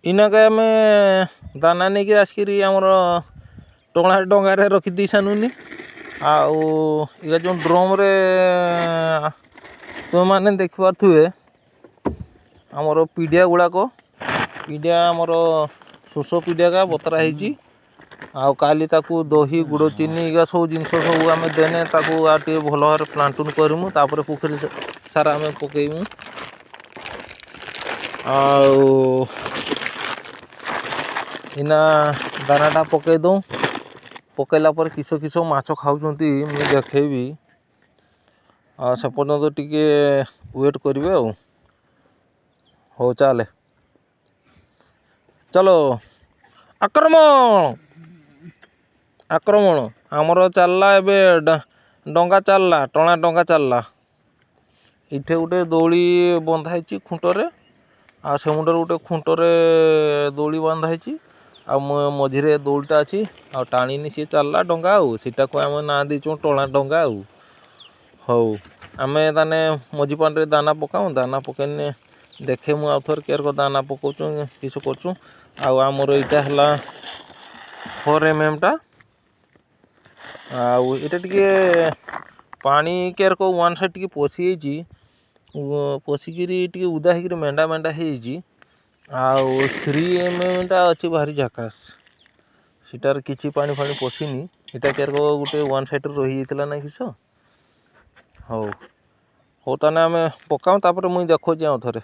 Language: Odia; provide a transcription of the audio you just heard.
ଇନାକେ ଆମେ ଦାନା ନେଇକି ଆସିକିରି ଆମର ଟଣା ଡଙ୍ଗାରେ ରଖିଦେଇ ସାରିଲୁନି। ଆଉ ଏଇଟା ଯେଉଁ ଡ୍ରମ୍ରେ ତୁମେମାନେ ଦେଖିପାରୁଥିବେ, ଆମର ପିଡ଼ିଆ ଗୁଡ଼ାକ, ପିଡ଼ିଆ ଆମର ଶୋଷ ପିଡ଼ିଆକା ବତରା ହେଇଛି। ଆଉ କାଲି ତାକୁ ଦହି, ଗୁଡ଼, ଚିନି ଏଗା ସବୁ ଜିନିଷ ସବୁ ଆମେ ଦେନେ, ତାକୁ ଆଉ ଟିକେ ଭଲ ଭାବରେ ପ୍ଲାଣ୍ଟୁନ୍ କରିମୁ, ତାପରେ ପୋଖରୀ ସାରା ଆମେ ପକେଇମୁ। ଆଉ ଏଇନା ଦାନାଟା ପକେଇ ଦଉଁ। ପକେଇଲା ପରେ କିସ କିସ ମାଛ ଖାଉଛନ୍ତି ମୁଁ ଦେଖେଇବି। ଆଉ ସେ ପର୍ଯ୍ୟନ୍ତ ଟିକେ ୱେଟ୍ କରିବେ। ଆଉ ହଉ, ଚାଲେ, ଚଲୋ, ଆକ୍ରମଣ, ଆକ୍ରମଣ ଆମର ଚାଲିଲା। ଏବେ ଡଙ୍ଗା ଚାଲିଲା, ଟଣା ଡଙ୍ଗା ଚାଲିଲା। ଏଇଠି ଗୋଟେ ଦଉଡ଼ି ବନ୍ଧା ହେଇଛି ଖୁଣ୍ଟରେ, ଆଉ ସେ ମୁଣ୍ଡରେ ଗୋଟେ ଖୁଣ୍ଟରେ ଦଉଡ଼ି ବନ୍ଧା ହେଇଛି, ଆଉ ମଝିରେ ଦଉଡ଼ିଟା ଅଛି, ଆଉ ଟାଣିନି ସିଏ ଚାଲିଲା ଡଙ୍ଗା। ଆଉ ସେଇଟାକୁ ଆମେ ନାଁ ଦେଇଛୁ ଟଣା ଡଙ୍ଗା। ଆଉ ହଉ, ଆମେ ତାନେ ମଝି ପାଣିରେ ଦାନା ପକାଉ। ଦାନା ପକେଇନେ ଦେଖେ ମୁଁ ଆଉ ଥରେ କେରକ ଦାନା ପକଉଛୁ, କିସ କରୁଛୁ। ଆଉ ଆମର ଏଇଟା ହେଲା 4 ଏମ୍ଏମ୍ଟା। ଆଉ ଏଇଟା ଟିକେ ପାଣି କେରକ ୱାନ୍ ସାଇଡ଼୍ ଟିକେ ପଶିଯାଇଛି, ପଶିକିରି ଟିକେ ଉଦା ହେଇକିରି ମେଣ୍ଡା ମେଣ୍ଡା ହେଇଯାଇଛି। ଆଉ 3 ଏମ୍ଏମ୍ଟା ଅଛି ଭାରି ଝାକାସ, ସେଟାରେ କିଛି ପାଣି ଫାଣି ପଶିନି। ଏଇଟା କେରକ ଗୋଟେ ୱାନ୍ ସାଇଡ଼୍ରେ ରହିଯାଇଥିଲା ନା କିସ। ହଉ ହଉ, ତାହେଲେ ଆମେ ପକାଉ, ତାପରେ ମୁଇଁ ଦେଖାଉଛି ଆଉ ଥରେ।